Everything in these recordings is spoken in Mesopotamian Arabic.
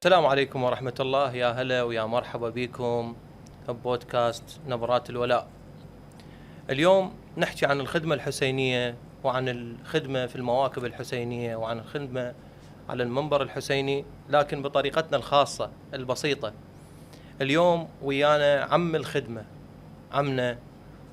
السلام عليكم ورحمة الله، يا هلا ويا مرحبا بكم ببودكاست نبرات الولاء. اليوم نحكي عن الخدمة الحسينية وعن الخدمة في المواكب الحسينية وعن الخدمة على المنبر الحسيني، لكن بطريقتنا الخاصة البسيطة. اليوم ويانا عم الخدمة، عمنا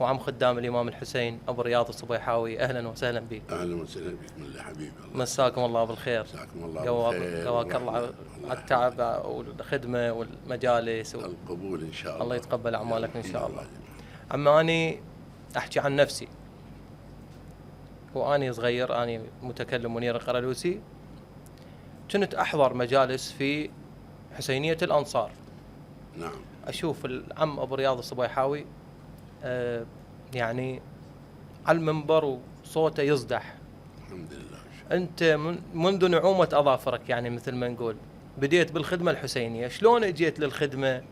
وعم خدام الإمام الحسين أبو رياض الصبيحاوي. أهلا وسهلا بك. أهلا وسهلا بكم يا حبيبي. مساكم الله بالخير. مساكم الله بالخير. قواك الله على التعب والخدمة والمجالس القبول إن شاء الله. الله يتقبل أعمالك إن شاء الله. عماني أحكي عن نفسي، وأني صغير، أني متكلم منير القرلوسي، كنت أحضر مجالس في حسينية الأنصار. نعم. أشوف العم أبو رياض الصبيحاوي يعني على المنبر وصوته يصدح. الحمد لله. أنت منذ نعومة أظافرك، يعني مثل ما نقول، بديت بالخدمة الحسينية. شلون اجيت للخدمة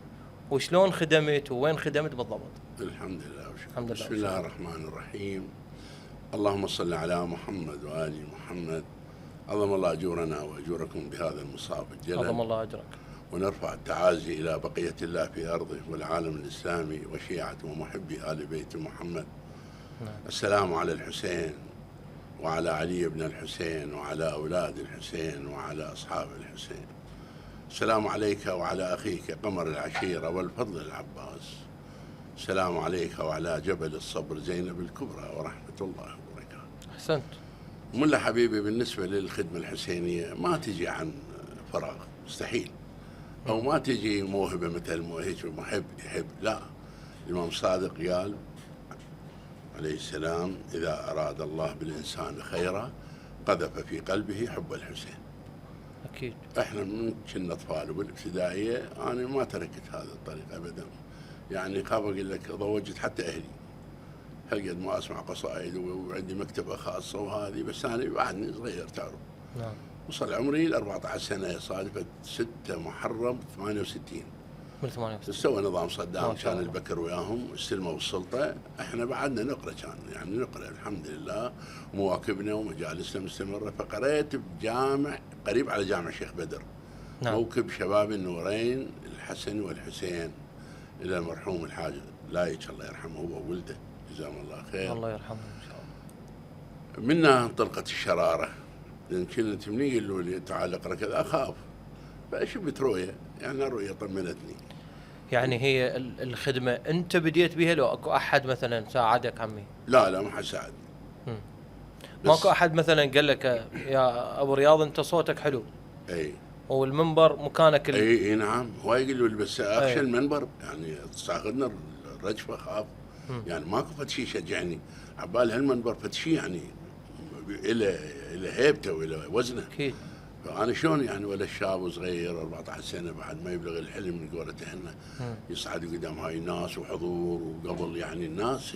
وشلون خدمت ووين خدمت بالضبط؟ الحمد لله. الحمد لله. بسم الله الرحمن الرحيم. اللهم صل على محمد وآل محمد. عظم الله أجورنا وأجوركم بهذا المصاب الجلل. عظم الله أجرك. ونرفع التعازي إلى بقية الله في أرضه والعالم الإسلامي وشيعة ومحبي آل بيت محمد. نعم. السلام على الحسين وعلى علي بن الحسين وعلى أولاد الحسين وعلى أصحاب الحسين. السلام عليك وعلى أخيك قمر العشيرة والفضل العباس. السلام عليك وعلى جبل الصبر زينب الكبرى ورحمة الله وبركاته. أحسنت. ملا حبيبي، بالنسبة للخدمة الحسينية ما تجي عن فراغ، مستحيل. أو ما تجي موهبة مثل هيك محب يحب، لا. الإمام صادق قال عليه السلام: إذا أراد الله بالإنسان خيرا قذف في قلبه حب الحسين. أكيد. إحنا من كنا أطفال وبالابتدائية أنا ما تركت هذا الطريق أبدا. يعني خاف أقول لك ضوجت حتى أهلي، هالقد ما أسمع قصائد وعندي مكتبة خاصة وهذه، بس أنا بعدني صغير تعرف. نعم. وصل عمري 14 سنة، صادفت 6 محرم 68. من 68 استوى نظام صدام، كان الله. البكر وياهم استلموا السلطة. احنا بعدنا نقرأ، كان يعني نقرأ الحمد لله، مواكبنا ومجالسنا مستمرة. فقريت بجامع قريب على جامع شيخ بدر. نعم. موكب شباب النورين الحسن والحسين إلى المرحوم الحاج لايك الله يرحمه هو وولده جزاهم الله خير. الله يرحمه إن شاء الله. منا انطلقت الشرارة، لأن كنت من يقولوا لي تعال اقرأ كذا أخاف، فشفت رؤية، يعني الرؤية طمنتني. يعني هي الخدمة أنت بديت بها لو أكو أحد مثلا ساعدك عمي؟ لا ما حد ساعدني. ماكو أحد مثلا قال لك يا أبو رياض أنت صوتك حلو؟ أي. والمنبر مكانك اي نعم، هو يقولوا لي بس اخشى أي. المنبر، يعني تاخذنا الرجفه اخاف. يعني ماكو فد شيء يشجعني عبال هالمنبر، فد شيء يعني الى هيبته والى وزنه. أكيد. فانا شلون يعني ولا شاب وصغير 14 سنه بعد ما يبلغ الحلم من قولته احنا يصعد قدام هاي الناس وحضور، وقبل يعني الناس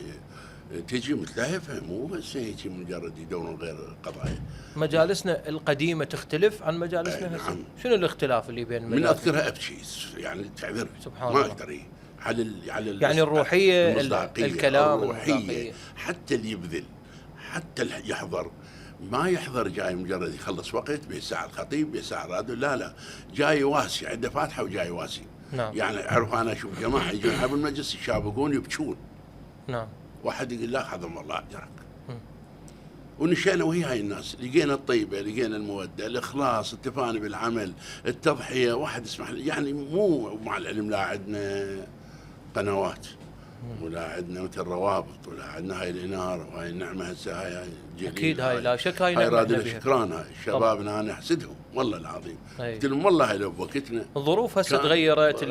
تجي متلهفه، مو بس هيك مجرد يدورون غير قضايا. مجالسنا القديمة تختلف عن مجالسنا هسه. نعم. شنو الاختلاف اللي بين من اذكرها ابكي، يعني تعذر سبحان ما الله. اقدر على يعني الروحية، المصداقية، الكلام، الروحية. حتى اللي يبذل، حتى اللي يحضر، ما يحضر جاي مجرد يخلص وقت بيساع الخطيب بيساع الراديو، لا جاي واسي، عنده فاتحة وجاي واسي. نعم. يعني اعرف انا اشوف جماعة يجون حب المجلس يشابكون يبكون. نعم. واحد يقول لا عظم الله اجرك. ونشأنا وهي هاي الناس، لقينا الطيبة، لقينا المودة، الإخلاص، التفاني بالعمل، التضحية. واحد يسمح يعني مو مع العلم لا عندنا قنوات ولا عندنا مثل روابط ولا عندنا هاي الإنارة وهاي النعمة هسه هاي جليل. أكيد هاي لا شك هاي نعمة. نعمة رادنا بها. شكران هاي شبابنا، أنا أحسدهم والله العظيم. أي. قلت لهم والله لو بوقتنا الظروف هسه تغيرت.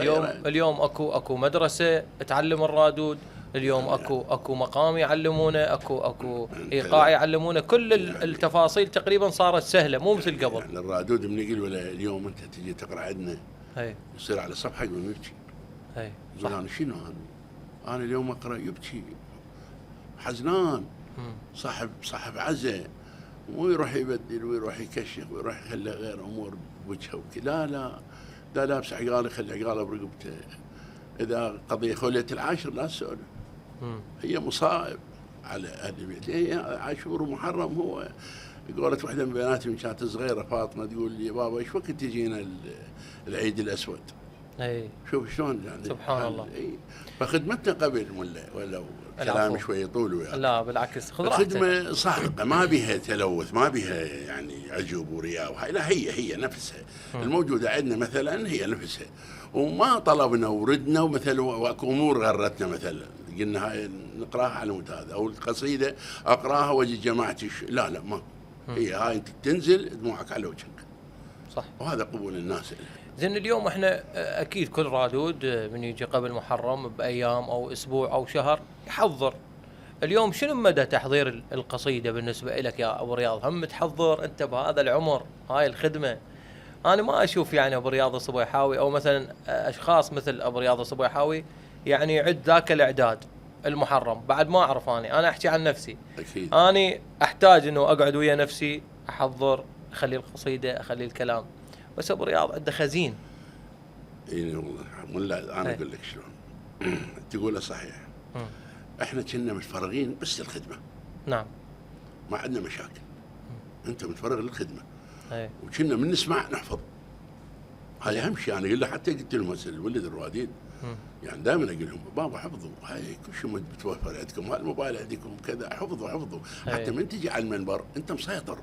اليوم اكو مدرسة تعلم الرادود، اليوم اكو مقام يعلمونه، اكو ايقاع يعلمونه، كل التفاصيل تقريبا صارت سهلة، مو مثل قبل. يعني الرادود من يقول ولا اليوم أنت تجي تقرأ عندنا هي. يصير على صفحة يقول يبكي. هي. يقول أنا شنو أنا اليوم أقرأ يبكي حزنان. صاحب عزة، ويروح يبدل ويروح يكشف ويروح يخلي غير أمور بوجهه لا لابس عقاله خلي عقاله برقبته. إذا قضية خولية العاشر لا تسولف، هي مصائب على أهل البيت. هي عاشور ومحرم هو قالت واحدة من بناتي من كانت صغيرة فاطمة تقول لي بابا ايش وقت تجينا العيد الأسود؟ اي شوف شلون يعني سبحان الله. فخدمتنا قبل ولا كلام شوي يطول وياك. لا بالعكس، خذ راحتك. خدمة صادقة ما بها تلوث، ما بها يعني عجوب ورياء وهاي، لا هي نفسها الموجودة عندنا مثلا هي نفسها، وما طلبنا وردنا ومثلا واكو امور غرتنا مثلا قلنا هاي نقراها على مود هذا، او القصيدة اقراها واجي جماعتي لا ما هي هاي انت تنزل دموعك على وجهك. صح. وهذا قبول الناس. زين اليوم احنا اكيد كل رادود من يجي قبل محرم بايام او اسبوع او شهر يحضر. اليوم شنو مدى تحضير القصيده بالنسبه لك يا ابو رياض؟ هم تحضر انت بهذا العمر هاي الخدمه؟ انا ما اشوف يعني ابو رياض الصبيحاوي او مثلا اشخاص مثل ابو رياض الصبيحاوي يعني يعد ذاك الاعداد المحرم. بعد ما اعرف، انا احكي عن نفسي اكيد انا احتاج انه اقعد ويا نفسي احضر، اخلي القصيده، اخلي الكلام. بس ابو رياض عنده خزين. اي والله ولا انا اقول لك شلون تقوله صحيح. احنا كنا متفرغين بس للخدمه. نعم. ما عندنا مشاكل. انت متفرغ للخدمه. اي. وكنا من نسمع نحفظ. هاي اهم شيء. انا اقول له حتى قلت لهم هسه الولد الرواديد يعني دائما اقول لهم بابا حفظوا، هاي كل شيء متوفر عندكم، هالموبايل عندكم كذا، حفظوا حتى من تجي على المنبر انت مسيطر.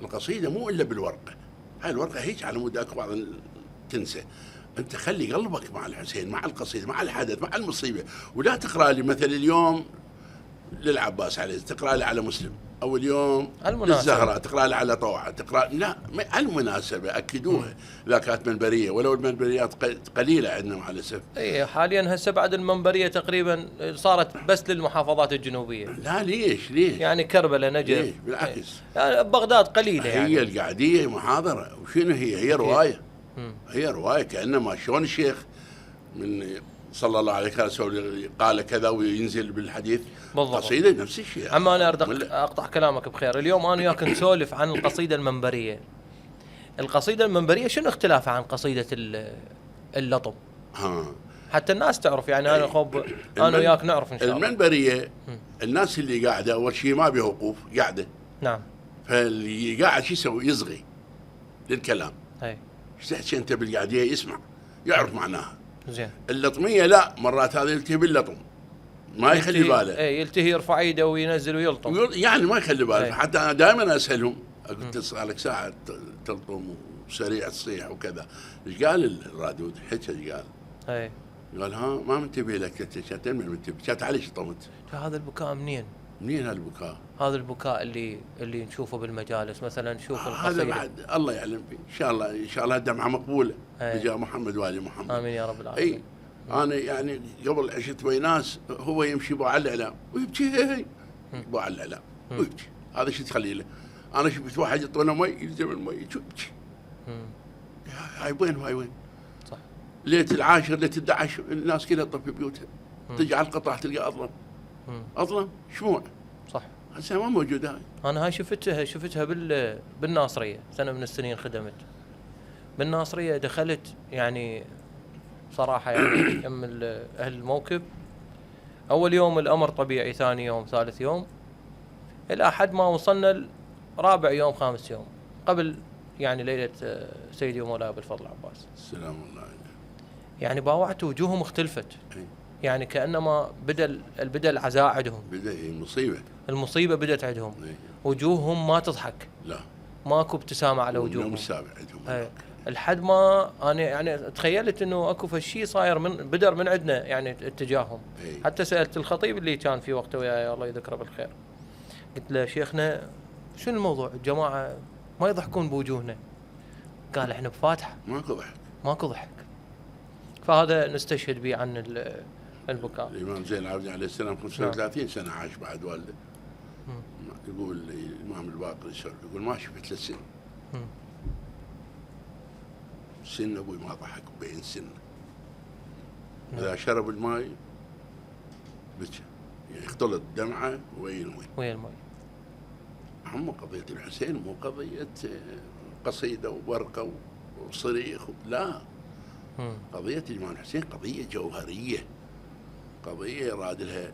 القصيده مو الا بالورقه، هاي الورقه هيك على مود اكو بعض تنسى. انت خلي قلبك مع الحسين، مع القصيده، مع الحدث، مع المصيبه، ولا تقرا لي مثل اليوم للعباس عليه، تقرا لي على مسلم، او اليوم للزهراء تقرا لي على طوعه، تقرا لا المناسبه اكدوها. لا كانت منبريه، ولو المنبريات قليله عندنا مع الاسف. اي حاليا هسه بعد المنبريه تقريبا صارت بس للمحافظات الجنوبيه. لا ليش يعني كربلاء، نجف. ليش بالعكس يعني بغداد قليله يعني. هي القعديه محاضره، وشنو هي روايه. هي روايه كانما شلون الشيخ من صلى الله عليه وسلم قال كذا وينزل بالحديث. بالضبط. قصيده نفس الشيء. اما انا اقطع كلامك بخير. اليوم انا وياك نسولف عن القصيده المنبريه. القصيده المنبريه شنو اختلافها عن قصيده اللطم؟ حتى الناس تعرف يعني. انا وياك نعرف ان شاء الله. المنبريه الناس اللي قاعده اول شيء ما بها وقوف، قاعده. نعم. فاللي قاعد شو يسوي؟ يصغي للكلام. اي. ايش تحكي انت بالقعديه؟ يسمع يعرف معناها. زين. اللطميه لا، مرات هذا يلتهي باللطم ما يخلي باله. اي يلتهي، يرفع ايده وينزل ويلطم. يعني ما يخلي باله. حتى انا دائما اسالهم قلت صار لك ساعه تلطم وسريع تصيح وكذا، ايش قال الرادود؟ حكى ايش قال؟ اي. قال ما منتبه لك، كانت من منتبه، كانت عليش طمت. هذا البكاء منين هالبكاء؟ هذا البكاء اللي نشوفه بالمجالس مثلا، نشوف هذا بعد الله يعلم فيه. ان شاء الله الدمعه مقبوله بجاه محمد والي محمد. امين يا رب العالمين. اي انا يعني قبل عشت ويا ناس هو يمشي بو على الاعلام ويبكي، بو على الاعلام ويبكي. هذا شو تخلي له؟ انا شفت واحد يعطونه مي يلزم المي يبكي. هاي وين؟ صح. ليله العاشر ليله 11 الناس كلها تطفي بيوتها، تجي على القطاع تلقى اظلم شموع. صح. هسه ما موجوده هاي. انا هاي شفتها بالناصريه. سنه من السنين خدمت بالناصريه، دخلت يعني صراحه يعني يم اهل الموكب. اول يوم الامر طبيعي، ثاني يوم، ثالث يوم، الى حد ما وصلنا رابع يوم، خامس يوم، قبل يعني ليله سيدي ومولاي ابو الفضل عباس السلام الله عليه. يعني باوعت وجوههم اختلفت. يعني كانما بدا العزاء عندهم، بدا المصيبه بدت عندهم. وجوههم ما تضحك، لا ماكو ابتسامه على وجوههم. اليوم السابع عندهم. لحد ما انا يعني تخيلت انه اكو شيء صاير بدر من عندنا يعني اتجاههم. حتى سالت الخطيب اللي كان في وقته وياي الله يذكره بالخير، قلت له شيخنا شنو الموضوع؟ الجماعه ما يضحكون بوجوهنا. قال احنا بفاتحه ماكو ضحك. فهذا نستشهد به عن البكاء. الامام زين العابدين عليه السلام 35 سنه عاش بعد والده. يقول الامام الباقر يقول ما شفت له سن ابوي ما ضحك بين سن. اذا شرب الماء بكى، يعني اختلط دمعه ويا الماء. هم قضيه الحسين مو قضيه قصيده وورقه وصريخ، لا. قضيه الامام الحسين قضيه جوهريه، قضيه يراد لها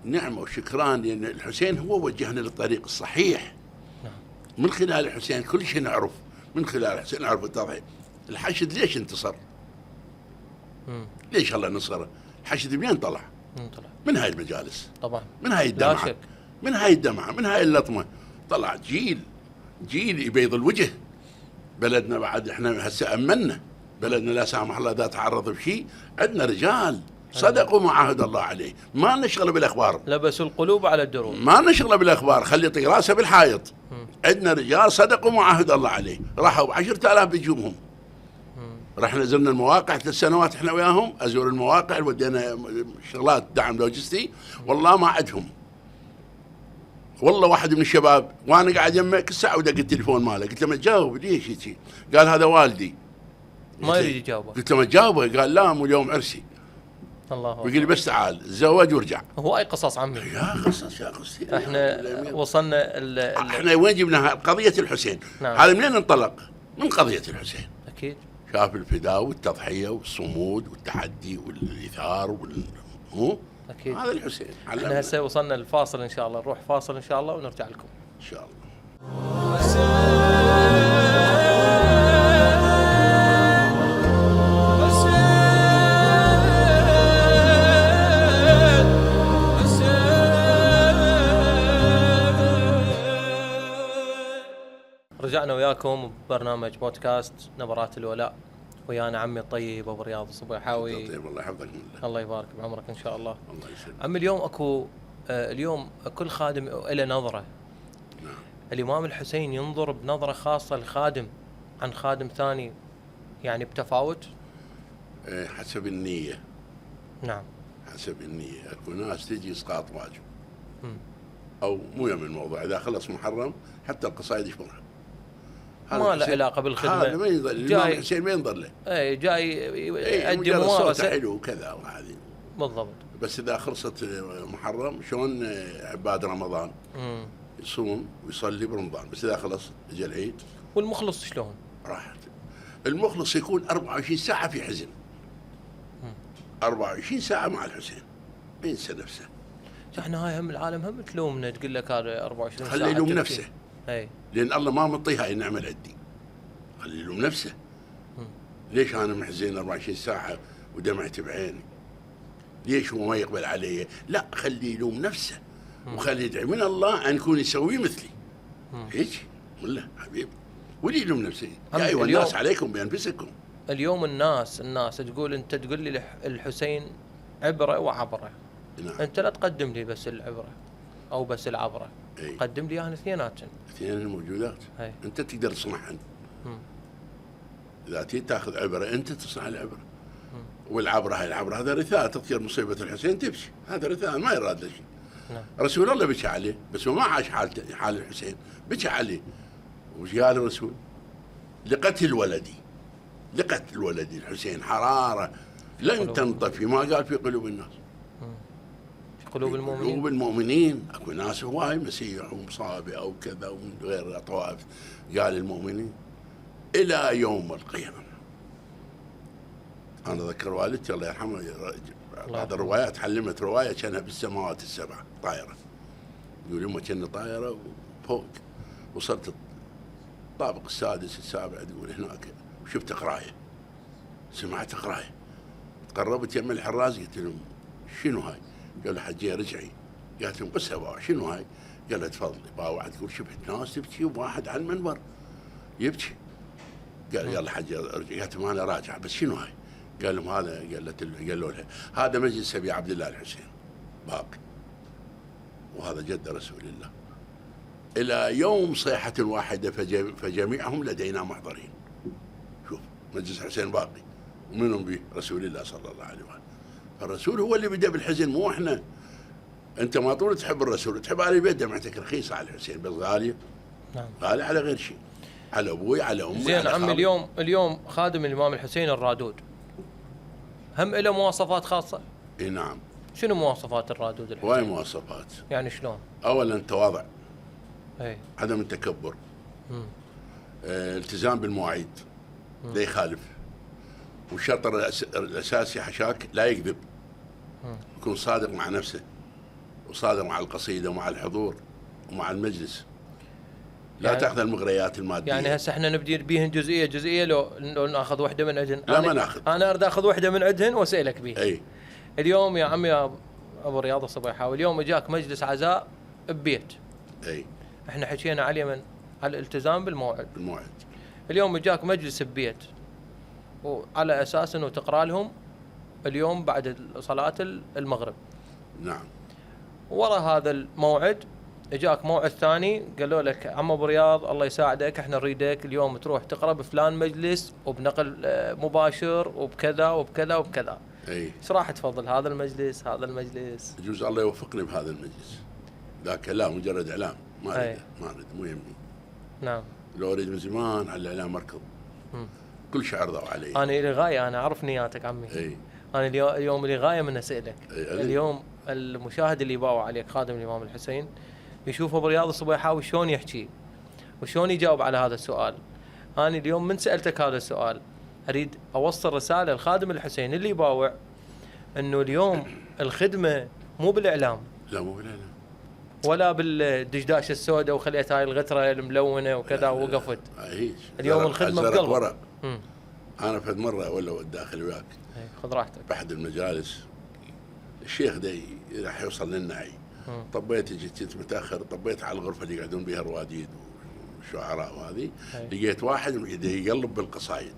نعمه وشكران، لان الحسين هو وجهنا للطريق الصحيح. من خلال الحسين كل شيء نعرف، من خلال الحسين نعرف التضحية. الحشد ليش انتصر؟ ليش الله نصره؟ الحشد منين طلع؟ من هاي المجالس طبعا، من هاي الدمعة، من هاي الدمعة، من هاي اللطمة. طلع جيل يبيض الوجه. بلدنا بعد احنا هسه امنا بلدنا، لا سامح الله اذا تعرض بشيء عندنا رجال صدقوا ما عاهد الله عليه، ما نشغل بالاخبار، لبسوا القلوب على الدروب، ما نشغل بالاخبار، خلي يطي راسه بالحائط. عندنا رجال صدقوا ما عاهد الله عليه، راحوا ب10,000 بيجوبهم. رحنا زرنا المواقع 3 سنوات احنا وياهم، ازور المواقع، ودينا شغلات دعم لوجستي، والله ما عندهم. والله واحد من الشباب وانا قاعد يمه كل ساعه ودق التليفون ماله، قلت له ما تجاوب ليش هيك؟ قال هذا والدي. ما يريد يجاوبه. قلت له ما تجاوبه، قال لا مو اليوم عرسي. الله أكبر. ويقول لي بس تعال تزوج وارجع. هو اي قصص عمي. يا قصص يا قصتي. احنا وصلنا احنا وين جبنا قضيه الحسين؟ نعم. هذا منين انطلق؟ من قضيه الحسين. اكيد. شاف الفداء والتضحيه والصمود والتحدي والايثار اكيد. هذا الحسين. احنا هسه وصلنا الفاصل، ان شاء الله نروح فاصل ان شاء الله ونرجع لكم ان شاء الله. رجعنا وياكم ببرنامج بودكاست نبرات الولاء، ويانا عمي الطيب ابو رياض الصبيحاوي. طيب الله يحفظك من الله. الله يبارك بعمرك ان شاء الله. الله يسلمك. عمي اليوم اكو اليوم كل خادم له نظره. نعم. الامام الحسين ينظر بنظره خاصه لخادم عن خادم ثاني، يعني بتفاوت. حسب النيه. نعم. حسب النيه، اكو ناس تجي اسقاط واجب. او مو يم الموضوع، اذا خلص محرم حتى القصائد يشمرها. ما له علاقه بالخدمه. هذا ما ينظر الامام الحسين، ما ينظر له. اي جاي يؤدي ممارسه ممارسه حلو وكذا وهذه بالضبط. بس اذا خلصت محرم شلون عباد رمضان يصوم ويصلي برمضان، بس اذا خلص اجى العيد. والمخلص شلون؟ راحت. المخلص يكون 24 ساعه في حزن، 24 ساعه مع الحسين، ما ينسى نفسه. احنا هاي هم العالم هم تلومنا، تقول لك هذا 24 ساعه خليه يلوم نفسه. اي لان الله ما مطيه هاي النعمه لعندي، خليه يلوم نفسه. ليش انا محزين 24 ساعه ودمعتي بعيني؟ ليش هو ما يقبل علي؟ لا، خليه يلوم نفسه وخليه يدعي من الله ان يكون يسوي مثلي. هيك ولا حبيبي؟ ولي يلوم نفسه. يا ايها الناس عليكم بانفسكم. اليوم الناس تقول، انت تقول لي الحسين عبره وعبره. نعم. انت لا تقدم لي بس العبره او بس العبره، أي. قدم لي اياها اثنيناتهم. اثنين موجودات. انت تقدر تصنعهن. اذا تيجي تاخذ عبره انت تصنع العبره. والعبره هاي العبره هذا رثاء، تذكر مصيبه الحسين تبكي، هذا رثاء ما يراد له شيء. نعم. رسول الله بكى عليه، بس هو ما عاش حال الحسين، بكى عليه. وش قال الرسول؟ لقتل ولدي، لقتل ولدي الحسين حراره لن تنطفي، ما قال في قلوب الناس، في قلوب المؤمنين. قلوب المؤمنين. اكو ناس هواي مسيح ومصابئ او كذا ومن غير طوائف، قال المؤمنين الى يوم القيامه. انا اذكر والدتي الله يرحمها بعض الروايات علمت روايه كانها بالسماوات السبع طايره، يقول يوم كنا طايره وفوق، وصلت الطابق السادس السابع، تقول هناك وشفت قرايه، سمعت قرايه، تقربت يم الحراس قلت لهم شنو هاي؟ قالوا حجيه رجعي. قالت لهم بس بابا شنو هاي؟ قال تفضلي. بابا تقول شفت ناس تبكي وواحد على المنبر يبكي. قال يلا حجي ارجع. قالت ما انا راجع، بس شنو هاي؟ قال لهم هذا، قالوا لها هذا مجلس ابي عبد الله الحسين باقي، وهذا جد رسول الله الى يوم صيحه واحده فجميعهم لدينا محضرين. شوف مجلس حسين باقي ومنهم به رسول الله صلى الله عليه وسلم. فالرسول هو اللي بدا بالحزن مو احنا. انت ما طول تحب الرسول، تحب على البيت، دمعتك رخيصه على الحسين بس غاليه. نعم. غاليه على غير شيء، على ابوي على امي. زين عمي، اليوم خادم الامام الحسين الرادود هم له مواصفات خاصه؟ اي نعم. شنو مواصفات الرادود الحسين؟ هواي مواصفات. يعني شلون؟ اولا تواضع، اي عدم التكبر، التزام بالمواعيد، لا يخالف، والشرط الاساسي حشاك لا يكذب، يكون صادق مع نفسه وصادق مع القصيده ومع الحضور ومع المجلس. لا تاخذ المغريات الماديه. يعني هسه احنا نبدي بيهن جزئيه جزئيه، لو ناخذ وحده من عندهن. لا ما ناخذ. انا اريد اخذ وحده من عندهن واسالك بيها. اي اليوم يا عمي يا ابو رياض الصبيحاوي، اليوم اجاك مجلس عزاء ببيت. اي احنا حكينا على اليمن على الالتزام بالموعد. الموعد. اليوم اجاك مجلس ببيت، وعلى اساس انه تقرا لهم اليوم بعد صلاه المغرب. نعم. ورا هذا الموعد اجاك موعد ثاني، قالوا لك عم ابو رياض الله يساعدك، احنا نريدك اليوم تروح تقرا بفلان مجلس وبنقل مباشر وبكذا وبكذا وبكذا. اي ايش راح تفضل، هذا المجلس هذا المجلس؟ يجوز الله يوفقني بهذا المجلس. ذاك لا مجرد اعلام، ما اريد ما اريد، مو يمني. نعم. لو اريد من زمان على الاعلام اركض. كل شيء عرضوا علي. انا لي غايه، انا اعرف نياتك عمي. اي انا اليوم لي غايه من اسالك. أي. اليوم المشاهد اللي يباوع عليك خادم الامام الحسين يشوف ابو رياض الصبيحاوي شلون يحكي وشلون يجاوب على هذا السؤال. انا اليوم من سالتك هذا السؤال اريد اوصل رساله للخادم الحسين اللي يباوع انه اليوم الخدمه مو بالاعلام، لا مو بالاعلام ولا بالدشداشه السوداء وخليت هاي الغتره الملونه وكذا ووقفت. اليوم الخدمه بقلبك. انا فد مره ولا داخل وياك خذ راحتك باحد المجالس، الشيخ دي راح يوصل للنعي. طبيت جيت متاخر، طبيت على الغرفه اللي يقعدون بها رواديد وشعراء وهذه، لقيت واحد يقلب بالقصايد.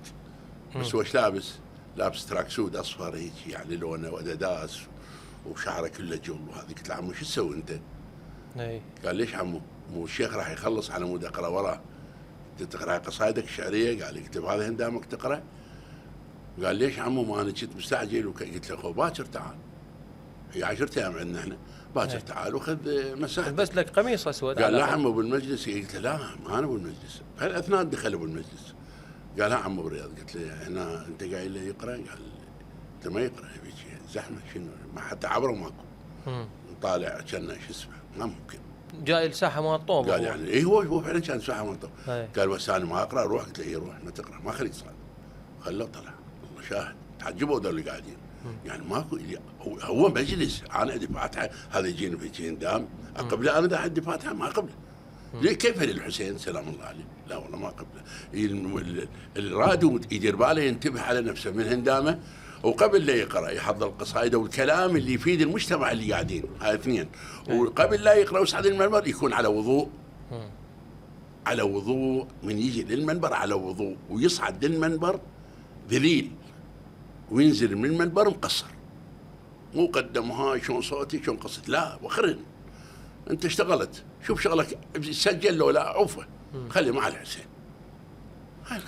بس هو ايش لابس؟ لابس تراك سود اصفر هيك يعني لونه وداداس وشعره كله جل وهذه. قلت له عمو شو تسوي انت؟ قال ليش عمو؟ مو الشيخ راح يخلص على مود اقرا وراه. تقرا قصايدك الشعريه؟ قال لي اكتب هذا هندامك تقرا. قال ليش عمو؟ ما انا كنت مستعجل. قلت له خو باكر تعال، هي 10 ايام عندنا احنا، باكر تعال وخذ مساحتك. بس لك قميص اسود. قال لا عمو بالمجلس. قلت له لا ما انا بالمجلس. بهالاثناء دخل بالمجلس. قال لا عمو بالرياض. قلت له هنا انت قايل له يقرا؟ قال انت ما يقرا يبي زحمه شنو ما حتى عبره ماكو. طالع كان شو اسمه ما ممكن. جاي الساحه مال الطوب. قال يعني اي هو فعلا كان ساحه مال الطوب. قال بس انا ما اقرا روح. قلت له اي روح ما تقرا ما خليك صار. خلوه طلع والله شاهد تعجبوا ذول اللي قاعدين. يعني ماكو هو مجلس انا عندي فاتحه هذا يجيني في هندام قبله. انا اذا عندي فاتحه ما قبله. ليه كيف للحسين سلام الله عليه؟ لا والله ما قبله. الرادو يدير باله ينتبه على نفسه من هندامه، وقبل لا يقرا يحضر القصائد والكلام اللي يفيد المجتمع اللي قاعدين. هاي اثنين. وقبل لا يقرا ويصعد المنبر يكون على وضوء. على وضوء من يجي للمنبر على وضوء، ويصعد للمنبر ذليل وينزل من المنبر مقصر. مو قدم هاي شلون صوتي شلون قصت، لا وخرن انت اشتغلت شوف شغلك سجل له لا عفه خلي مع الحسين.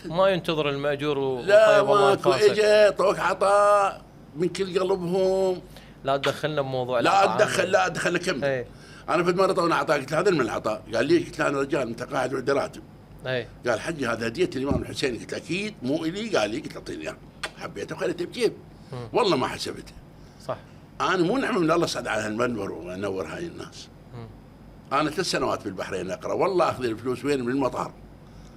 ما ينتظر المأجور لا ماكو. اجى طوق عطاء من كل قلبهم. لا تدخلنا بموضوع لا ادخل كمل. انا في مره طونا عطاء قلت له هذا من العطاء. قال لي قلت له انا رجال انت قاعد وعندي راتب. قال حجي هذا هديه الامام الحسين. قلت اكيد مو الي. قال لي قلت اعطيني اياه. حبيته وخليته بجيب. والله ما حسبته. صح. انا مو نعمه من الله صعد على المنبر وانور هاي الناس. انا 3 سنوات في البحرين اقرا والله اخذ الفلوس وين من المطار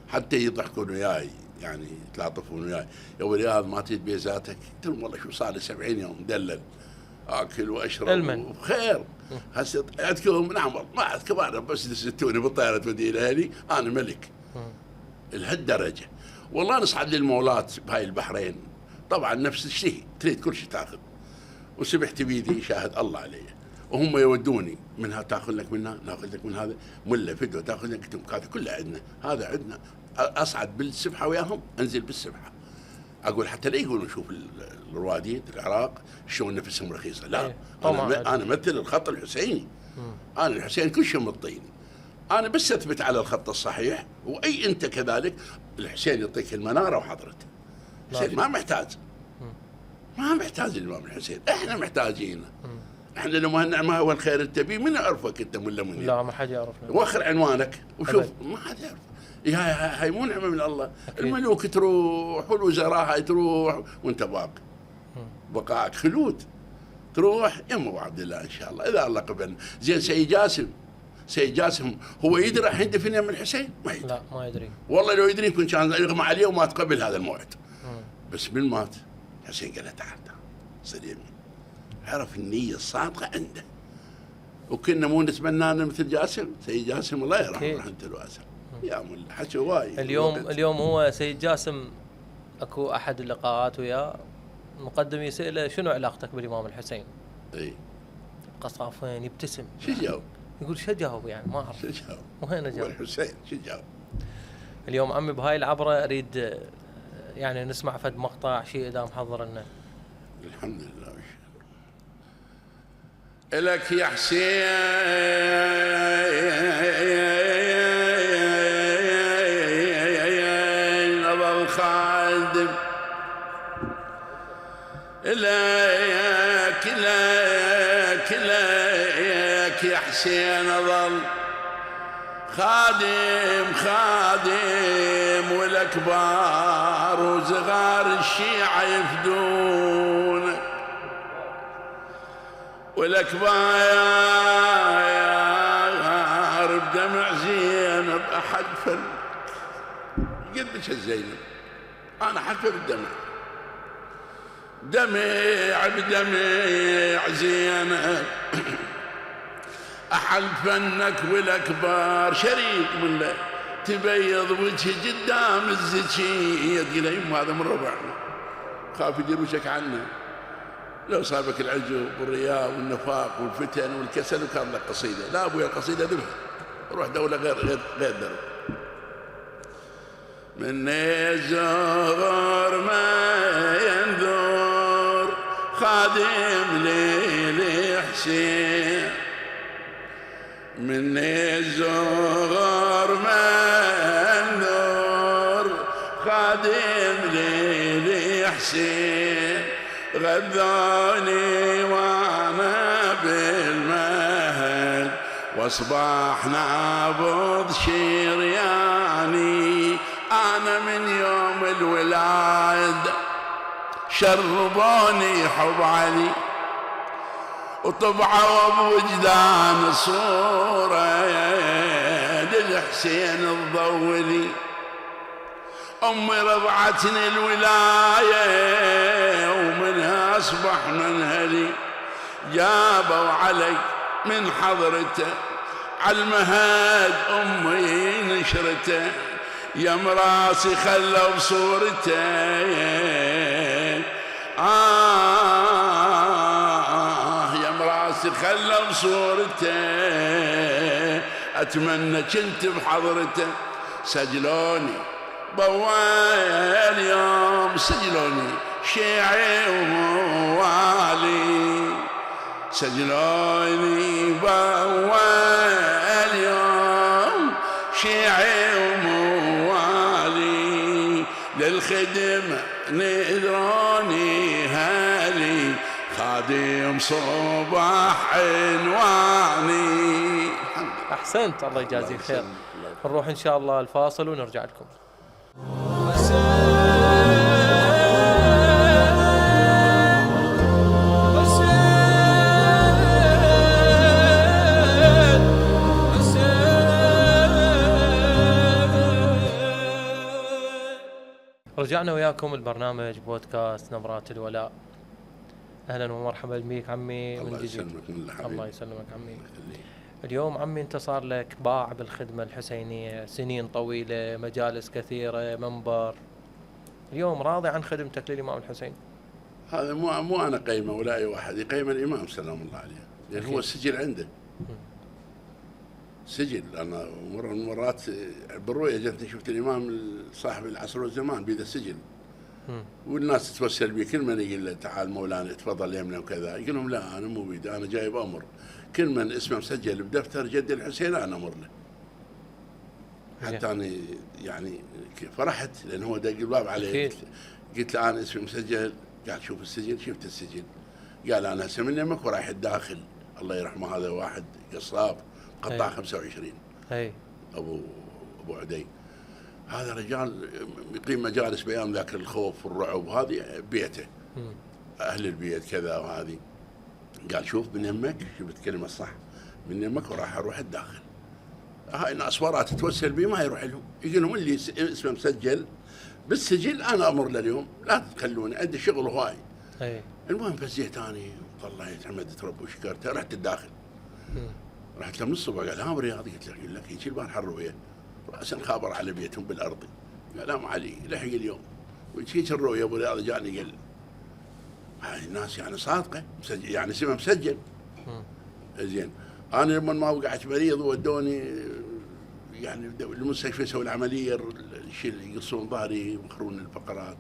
حتى يضحكون وياي يعني يتلاطفون وياي. يا ابو رياض ما تريد بيزاتك؟ قلت لهم والله شو صار لي 70 يوم مدلل اكل واشرب وخير. هسه عندكم نعم والله ما عندكم انا بس تستوني بالطياره توديني اهلي انا ملك. لهالدرجه والله نصعد للمولات بهاي البحرين طبعا نفس الشيء تريد كل شيء تاخذ. وسبحت بيدي شاهد الله علي وهم يودوني منها تاخذ لك منها ناخذ لك من هذا مله فدوه تاخذ لك هذا كله عندنا هذا عندنا. اصعد بالسبحه وياهم انزل بالسبحه اقول حتى لا يقولون شوف الرواديد العراق شلون نفسهم رخيصه. لا انا امثل الخط الحسيني. انا الحسين كل شيء مطيني. انا بس اثبت على الخط الصحيح واي انت كذلك. الحسين يعطيك المناره وحضرته. الحسين ما محتاج الامام الحسين. احنا محتاجينه. احنا لما ما هو الخير تبي من يعرفك انت ولا من لا ما حد يعرفنا. واخر عنوانك وشوف ما حد يعرف. هاي مو نعمه من الله. الملوك تروح والوزراء هاي تروح وانت باقي بقاك خلود. تروح يم ابو عبد الله ان شاء الله اذا الله قبلنا. زين سيد جاسم هو يدري راح يدفن يم الحسين؟ ما يدري. لا ما يدري والله لو يدري يكون كان يغمى عليه وما تقبل هذا الموعد. بس من مات الحسين قال له تعال صير يمين. عرف النية الصادقة عنده. وكنا مو نتمنى مثل جاسم. سيد جاسم الله يرحمه رحمة الواسعة. يا ملا حكي وايد. اليوم هو سيد جاسم اكو احد اللقاءات وياه المقدم يسأله شنو علاقتك بالامام الحسين؟ اي قصافين يبتسم. شو جاوب؟ يقول شو جاوب يعني ما اعرف. شو جاوب؟ وين اجاوب؟ والحسين شو جاوب؟ اليوم عمي بهاي العبره اريد يعني نسمع فد مقطع شيء اذا محضر لنا. الحمد لله إلك يا حسين أظل خادم إليك يا حسين أظل خادم والأكبار وصغار الشيعة يفدون والأكبار بدمع زينب أحد فل قد بش زينب أنا حتى بالدمع بدمع زينب أحل فنك والأكبار شريك من له تبيض وجهي قدام الزكية تقول يما هذا من ربعنا خاف يدير وجهك عنه لو صابك العجب والرياء والنفاق والفتن والكسل وكان لك قصيدة لا أبويا القصيدة ذبح روح دولة غير درب من زغر ما ينذر خادم لي حسين من الزغر منور خادم لي حسين غذاني وانا بالمهد واصبح نابض شرياني انا من يوم الولاد شربوني حب علي وطبعوا بوجدان صورة للحسين الضولي أمي رضعتني الولاية ومنها أصبح منهلي جابوا علي من حضرته عالمهد أمي نشرته يا مراسي خلوا بصورته خلوا بصورته أتمنى كنت بحضرته سجلوني بوال يوم سجلوني شيعي وموالي سجلوني بوال يوم شيعي وموالي للخدمة نذروني هالي خادم صباح عنواني. احسنت الله يجازيك خير. نروح ان شاء الله الفاصل ونرجع لكم. رجعنا وياكم البرنامج بودكاست نبرات الولاء. اهلا ومرحبا بك عمي من جديد. الله يسلمك عمي. اليوم عمي انت صار لك باع بالخدمه الحسينيه سنين طويله مجالس كثيره منبر. اليوم راضي عن خدمتك للامام الحسين؟ هذا مو انا قيمه ولا اي واحد يقيم الامام سلام الله عليه لان هو السجل عنده سجل. انا مره من المرات بالرؤيه جتني شفت الامام صاحب العصر والزمان بيده السجل والناس تتوسل بي كل من يقول له تعال مولانا تفضل يمنا وكذا يقول لهم لا انا مو بيدي انا جايب امر كل من اسمه مسجل بدفتر جد الحسين انا امر له. حتى انا يعني فرحت لان هو دق الباب علي قلت له انا اسمي مسجل قال شوف السجل شفت السجل قال انا هسه من يمك ورايح الداخل الله يرحمه هذا واحد قصاب قطاع 25 ابو عدي هذا رجال يقيم مجالس بيان ذاك الخوف والرعب وهذه بيته اهل البيت كذا وهذه قال شوف من يمك شفت كلمه صح من يمك وراح اروح الداخل. هاي ناس ورات تتوسل بي ما يروح لهم يقول لهم اللي اسمه مسجل بالسجل انا امر لليوم لا تخلوني عندي شغل هواي. المهم فزيت اني طلعت حمدت ربي وشكرته رحت الداخل. رحت له من الصبح قال ها برياضي قلت له يقول لك هيك البارحه الرؤيه راسا خابر على بيتهم بالارض. قال ام علي لحق اليوم وجيت الرؤيا ابو رياض جاني قال هاي الناس يعني صادقه مسجل يعني اسمها مسجل. زين انا لما ما وقعت مريض ودوني يعني المستشفى يسوي العمليه الشيء اللي يقصون ظهري يمخرون الفقرات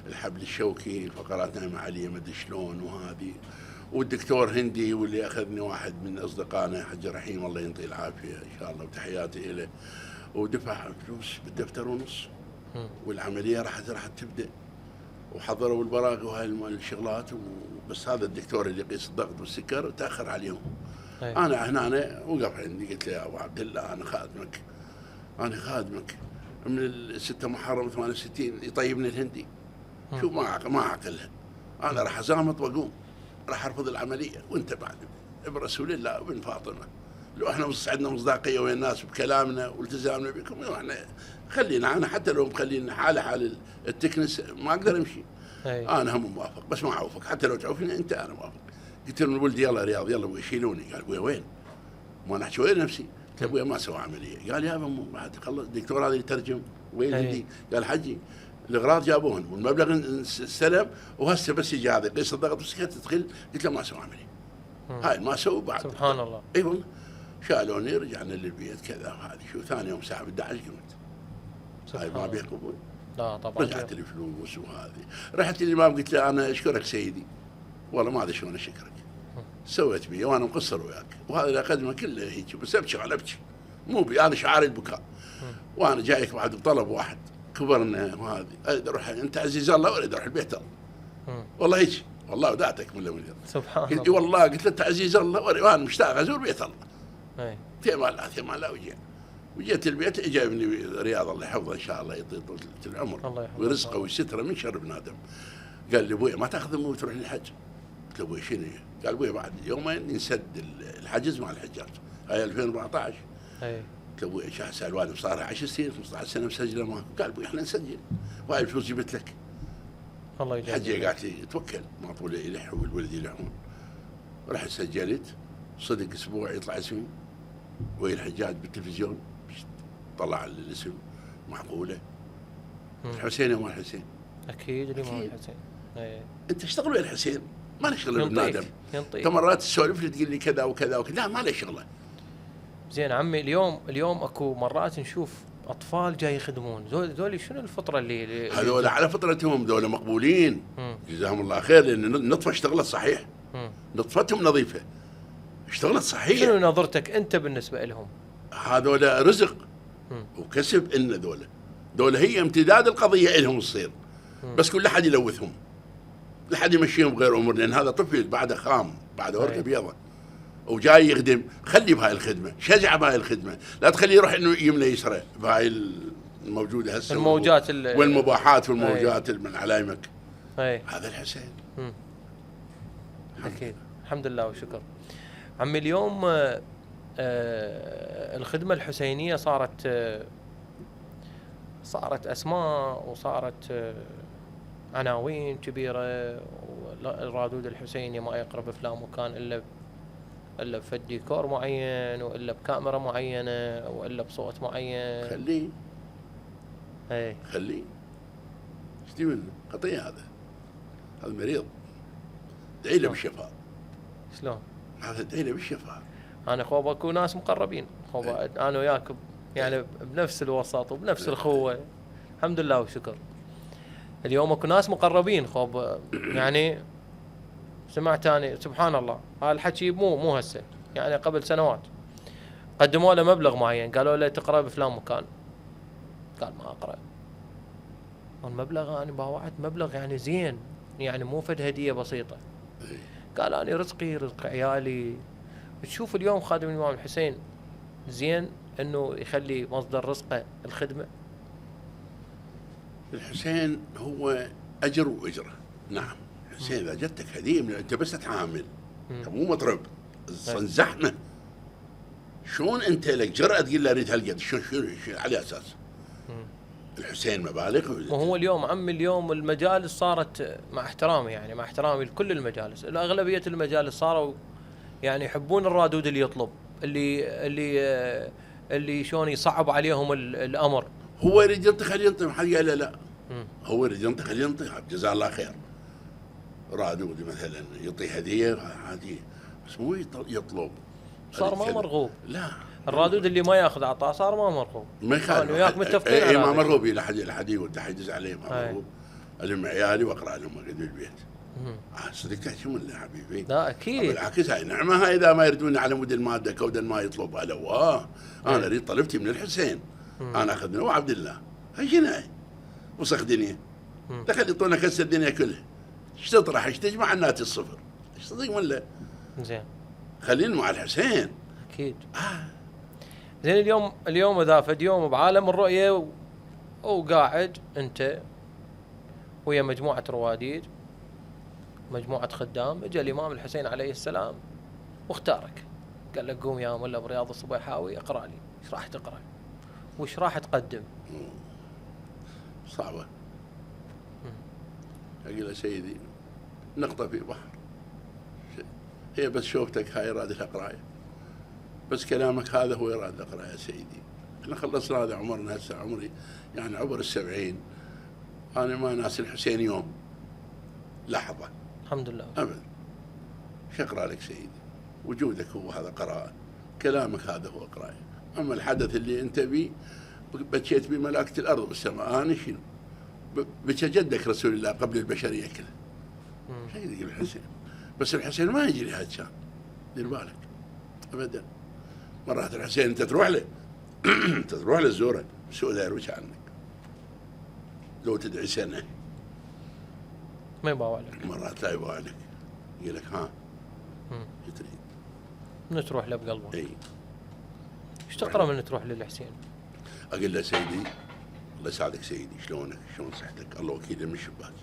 الحبل الشوكي الفقرات نايمه علي ما ادري شلون وهذه. والدكتور هندي واللي اخذني واحد من اصدقائنا حج رحيم الله ينطيه العافيه ان شاء الله وتحياتي له ودفع فلوس بالدفتر ونص. والعمليه راح تبدا وحضروا البراق وهاي الشغلات بس هذا الدكتور اللي يقيس الضغط والسكر تاخر عليهم. انا هنا وقف عندي قلت له يا ابو عبد الله انا خادمك من 6 محرم 68 يطيبني الهندي. شو ما عقلها انا راح ازامط واقوم راح ارفض العمليه وانت بعد برسول الله وابن فاطمه لو احنا عندنا مصداقيه ويا الناس بكلامنا والتزامنا بكم احنا خلينا انا حتى لو مخلينا حال التكنس ما اقدر امشي. انا هم موافق بس ما اعوفك حتى لو تعوفني انت انا موافق. قلت له ولدي يلا رياض يلا ابوي يشيلوني. قال ابوي وين؟ ما انا احكي وين نفسي؟ قلت له ابوي ما سوى عمليه. قال يا ابا بعد خلص الدكتور هذا يترجم وين هندي؟ قال حجي الاغراض جابوهن والمبلغ استلم وهسه بس يجي هذا يقيس الضغط والسكر تدخل. قلت له ما سوى عمليه. هاي ما سووا بعد سبحان الله. اي والله شالوني رجعنا للبيت كذا وهذه شو ثاني يوم الساعه 11 قمت. هاي ما بيه قبول. لا طبعا رجعت الفلوس وهذه. رحت للامام قلت له انا اشكرك سيدي والله ما ادري شلون اشكرك سويت بي وانا مقصر وياك وهذا اللي اقدمه كله هيك بس ابكي على ابكي مو بي انا شعاري البكاء. وانا جايك بعد بطلب واحد كبرنا وهذه اريد اروح انت عزيز الله واريد اروح البيت الله والله هيك والله ودعتك من الاول سبحان الله. الله والله قلت له انت عزيز الله وانا مشتاق ازور بيت الله. ثمان لا وجيت البيت اجابني رياض الله يحفظه ان شاء الله يطول طول العمر ويرزقه ويستره من شر ابن ادم. قال لي ابوي ما تاخذ امي وتروح للحج؟ قلت له ابوي شنو؟ قال ابوي بعد يومين ينسد الحجز مع الحجاج هاي 2014. قلت له ابوي شو الوالد صار 10 سنين 15 سنه مسجله معك. قال ابوي احنا نسجل وهاي الفلوس جبت لك. الله يجزاك. الحجه قالت لي توكل معطول يلح والولد يلحون. رحت سجلت صدق اسبوع يطلع اسمي ويا الحجاج بالتلفزيون طلع الاسم معقوله. الحسين يا مال الحسين اكيد الامام الحسين. انت اشتغل ويا الحسين ما له شغله بالنادم. ينطيك مرات تسولف لي تقول لي كذا وكذا وكذا لا ما له شغله. زين عمي اليوم اكو مرات نشوف اطفال جاي يخدمون ذولي شنو الفطره اللي هذول على فطرتهم ذول مقبولين جزاهم الله خير لان النطفه اشتغلت صحيح. نطفتهم نظيفه اشتغلت صحيح. شنو نظرتك انت بالنسبه لهم؟ هذول رزق وكسب ان ذول هي امتداد القضيه لهم تصير بس كل حد يلوثهم لا حد يمشيهم بغير امور لان هذا طفل بعده خام بعده ورقه بيضه وجاي يخدم. خلي بهاي الخدمه شجع بهاي الخدمه لا تخليه يروح انه يمنى يسرى بهاي الموجوده هسه الموجات والمباحات والموجات من علامك. هذا الحسين اكيد الحمد لله وشكر. عمي اليوم الخدمه الحسينيه صارت اسماء وصارت عناوين كبيره والرادود الحسيني ما يقرب فلان مكان الا بفد ديكور معين والا بكاميرا معينه والا بصوت معين. خليه ايش تبي منه؟ قطيع هذا مريض ادعي له بالشفاء. شلون؟ هذا ادعي له بالشفاء. انا خوب اكو ناس مقربين خوب انا وياك يعني بنفس الوسط وبنفس الخوه الحمد لله وشكر. اليوم اكو ناس مقربين خوب يعني سمعت اني سبحان الله هذا الحكي مو هسه يعني قبل سنوات قدموا له مبلغ معين قالوا له تقرا بفلان مكان قال ما اقرا. والمبلغ انا باوعت مبلغ يعني زين يعني مو فد هديه بسيطه. قال انا رزقي رزق عيالي. تشوف اليوم خادم الامام الحسين زين انه يخلي مصدر رزقه الخدمه. الحسين هو اجر واجره. نعم حسين اذا جتك هديه من انت بس تتعامل انت مو مطرب زحمه شلون انت لك جرأة تقول له اريد هالقد شو على اساس الحسين مبالغ. وهو اليوم عمي اليوم المجالس صارت مع احترامي يعني مع احترامي لكل المجالس الاغلبيه المجالس صاروا يعني يحبون الرادود اللي يطلب اللي اللي شلون يصعب عليهم الامر. هو يريد ينطق خليه ينطق، ما حد قال له لا. هو يريد ينطق خليه ينطق، جزاه الله خير. رادود مثلا يعطي هديه عادي، بس مو يطلب. صار ما مرغوب. لا، الرادود اللي ما ياخذ عطاء صار ما مرغوب. ما يخالف وياك متفقين على ما مرغوب. الى حد يود احد يدز عليه ما مرغوب. الم عيالي واقرا لهم اقعد بالبيت. صدق شو من حبيبي؟ لا اكيد. بالعكس هاي نعمه، هاي اذا ما يردون على مود الماده كودا ما يطلبها لو انا اريد طلبتي من الحسين. انا اخذ منه عبد الله. هاي شنو هاي؟ وسخ دنيا. دخل يعطونا كاس الدنيا كلها. ايش تطرح؟ ايش تجمع الناتي الصفر؟ ايش صدق ولا؟ زين. خلينا مع الحسين. اكيد. زين اليوم اذا فد يوم بعالم الرؤيه وقاعد انت ويا مجموعه رواديد، مجموعه خدام، اجى الامام الحسين عليه السلام واختارك، قال لك قوم يا ملا برياض الصبيحاوي اقرا لي. ايش راح تقرا؟ وش راح تقدم؟ صعبه. اقول له سيدي نقطه في بحر، هي بس شوفتك هاي راد لها قرايه، بس كلامك هذا هو يراد اقرا يا سيدي. احنا خلصنا هذا عمرنا هسه، عمري يعني عبر 70. انا ما ناس الحسين يوم لحظه الحمد لله ابدا. ايش اقرا لك سيدي؟ وجودك هو هذا قراءه، كلامك هذا هو قراءه. اما الحدث اللي انت بيه بكيت بملائكه الارض والسماء، انا شنو؟ بكى جدك رسول الله قبل البشريه كلها. شيء يقول الحسين، بس الحسين ما يجي لهذا الشان، دير بالك ابدا. مرات الحسين انت تروح له انت تروح له تزوره، سؤال لا يروش عنك. لو تدعي سنه ما يباوع لك، مرات لا يباوع لك، يقول لك ها ايش تريد؟ من تروح له بقلبك. اي ايش تقرا من تروح للحسين؟ اقول له سيدي الله يساعدك سيدي، شلونك؟ شلون صحتك؟ الله وكيل من الشباك،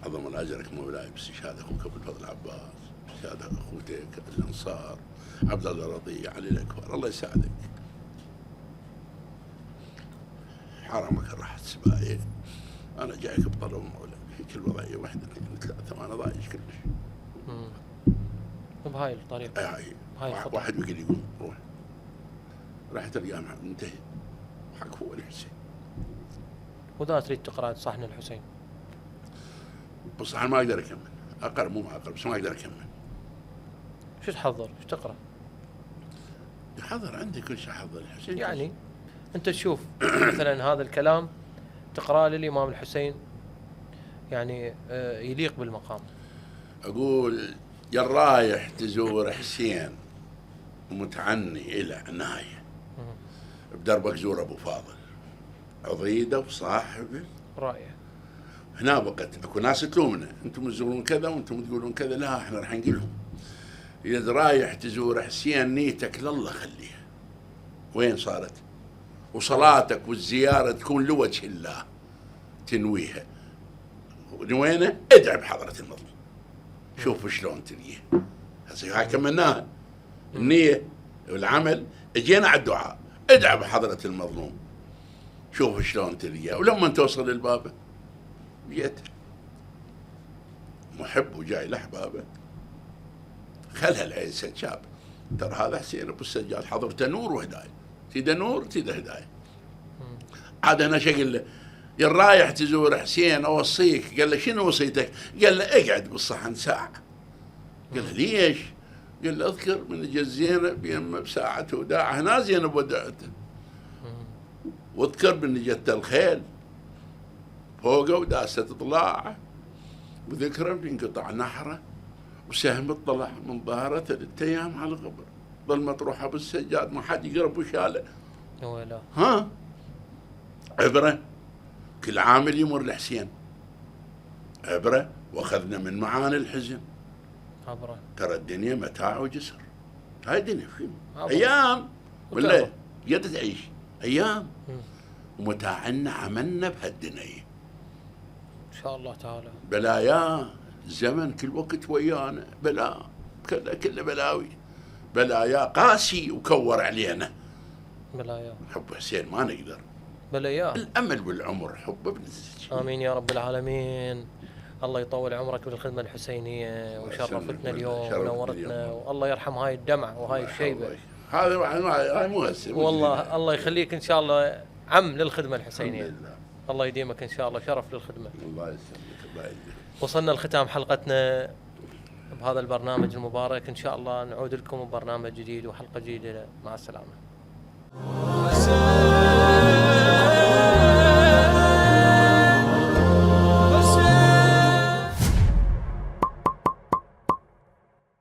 عظم الاجرك مولاي، باستشهاد اخوك ابو الفضل عباس، باستشهاد اخوتك الانصار عبد الله الرضيع علي الاكبر، الله يساعدك. حرمك راحت سبايا، انا جايك بطلب مولاي في كل وضعيه واحده اثنين ثلاثه، وانا ضايج كلش. بهاي الطريقه. اي واحد يقول لي قوم روح، راح تلقاه منتهي حق هو الحسين. وذا تريد تقرا صحن الحسين؟ بصراحه ما اقدر اكمل، اقرا مو ما اقرا، بس ما اقدر اكمل. شو تحضر؟ شو تقرا؟ يحضر عندي كل شيء، احضر الحسين يعني انت تشوف مثلا هذا الكلام تقرا للامام الحسين يعني يليق بالمقام. اقول يا رايح تزور حسين ومتعني الى عنايه، بدربك زور ابو فاضل عضيده وصاحب رايه. هنا بقت اكو ناس تلومنا، انتم تزورون كذا وانتم تقولون كذا، لا احنا راح نقول لهم اذا رايح تزور حسين نيتك لله خليها. وين صارت؟ وصلاتك والزياره تكون لوجه الله تنويها. وينه؟ ادعي بحضره المظلوم. شوف شلون تلقيه. هسه هاي كملناها النيه والعمل، اجينا على الدعاء، ادعي بحضره المظلوم. شوف شلون تلقيه، ولما توصل للباب جيت محب وجاي لاحبابه، خلها العين سجاب، ترى هذا حسين ابو السجاد حضرته نور وهدايه، تيده نور تيده هدايه. عاد انا شقل له يا رايح تزور حسين اوصيك، قال له شنو وصيتك؟ قال له اقعد بالصحن ساعه. قال له ليش؟ قال له اذكر من جت زينب يمه بساعه وداعه، هنا زينب ودعته، واذكر من جت الخيل فوقه وداسه طلاعه، وذكره بينقطع نحره، وسهم الطلع من ظهره 3 ايام على القبر، ظل مطروحه بالسجاد ما حد يقرب وشاله. ولا ها عبره كل عامل يمر لحسين، عبره واخذنا من معاني الحزن. عبره ترى الدنيا متاع وجسر، هاي الدنيا شنو؟ ايام ولا قد تعيش ايام، ومتاعنا عملنا بهالدنيا ان شاء الله تعالى. بلايا الزمن كل وقت ويانا، بلا كله بلاوي، بلايا قاسي وكور علينا. بلايا حب حسين ما نقدر، بلايا الامل بالعمر حب ابن الزج. امين يا رب العالمين. الله يطول عمرك بالخدمه الحسينيه، وشرفتنا اليوم ونورتنا، والله يرحم هاي الدمع وهاي الشيبه هذا واحد ما مو هسه. والله الله يخليك ان شاء الله عم للخدمه الحسينيه. الحمد لله. الله يديمك ان شاء الله، شرف للخدمه. الله يسلمك الله يديمك. وصلنا لختام حلقتنا بهذا البرنامج المبارك، ان شاء الله نعود لكم ببرنامج جديد وحلقه جديده. مع السلامه.